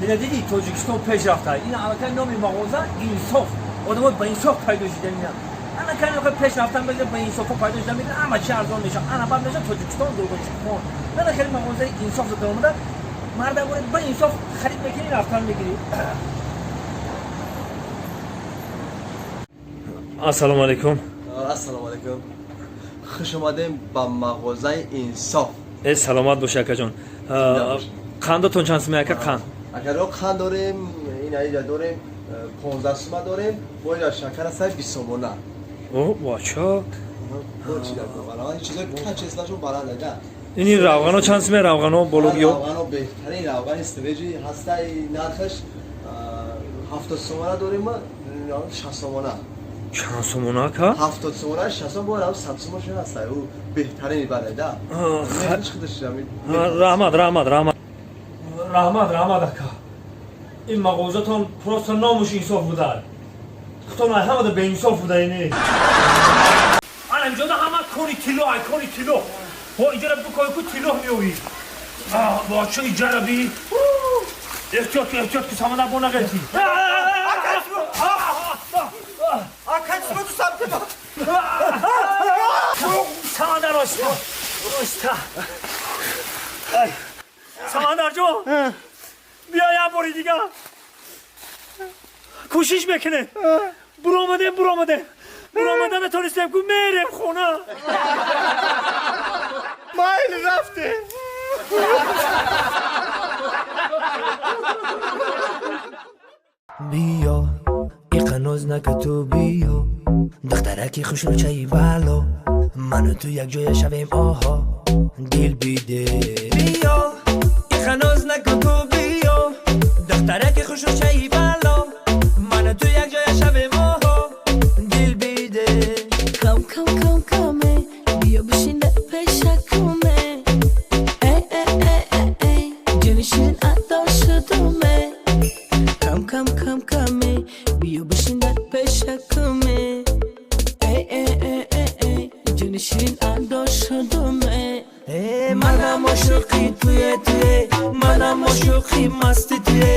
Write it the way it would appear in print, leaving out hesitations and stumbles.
Дина диди, Тоҷикистон пеш рафта. Ин аллакай номи мағоза Инсоф. Одамои ба инсоф пайдо шуда ина. Ана кай пеш рафтан беда ба инсофо пайдо шуда мега, ҳама чи арзон меша. Ана баъд меша Тоҷикистон дургончихон. Ана хеле мағозаи Инсоф зада омада. Марда боред, ба инсоф харид мекунӣ, рафтан мегирӣ. Ассалому алайкум. Ассалому алайкум, хуш омадем ба мағозаи Инсоф. Э, саломат бош, акаҷон. Қандатон чанд сума, ака, қанд? Акаро, қанд дорем, ин аиҷа дорем 15 сума дорем, бо иҷа шакар аста 20 сомона. О, бача. Чизои качествашон баланд да. Ини равғано чанд сума, равғано бологиё? Равғано беҳтарин равғани свежий ҳаста, нархаш 70 сомона дорем, 60 сомона. Чанд сомона, ака? 70 сомона, 60 сомона, бо 100 сомона шуд ҳаста, ӯ беҳтарини бале да. Раҳмат, раҳмат, раҳмат, раҳмат, раҳмат, ака. Ин мағозатон просто номуш Инсоф буда. Худтон ҳамада беинсоф буда ини. Ана инҷода ҳама кони тилло, ай кони тилло. Ҳо, инҷара бикои ку, тилло меёвӣ. Бача, иҷара би. Эҳтиёт ку, эҳтиёт ку, самандар бо нағелтӣ. Ака, чима ту самти ма? Самандар, оста. Оста. Самандарҷон. Биё як бори дига. Кӯшиш мекунем. Буромадем, буромадем. Буромада натонистем ку, мерем хона. Майли, рафтем. Биё, иқаноз нака ту, биё, духтараки хушрӯчаи бало, ману ту якҷоя шавем, оҳо, дил биде. Биё, иқаноз нака ту, биё, духтараки хушрӯчаи бало, ману ту якҷоя шавем, оҳо, дил биде. Кам кам кам каме биё, бишин дар пешакуме. Эй, эй, эй, эй, эй, ҷони ширин, адо шудуме. Кам кам кам каме биё, бишин дар пешакуме. Эй, эй, эй, эй, эй, ҷони ширин, адо шудуме. Э, манам ошиқи туе, туе, манам ошиқи масти туе.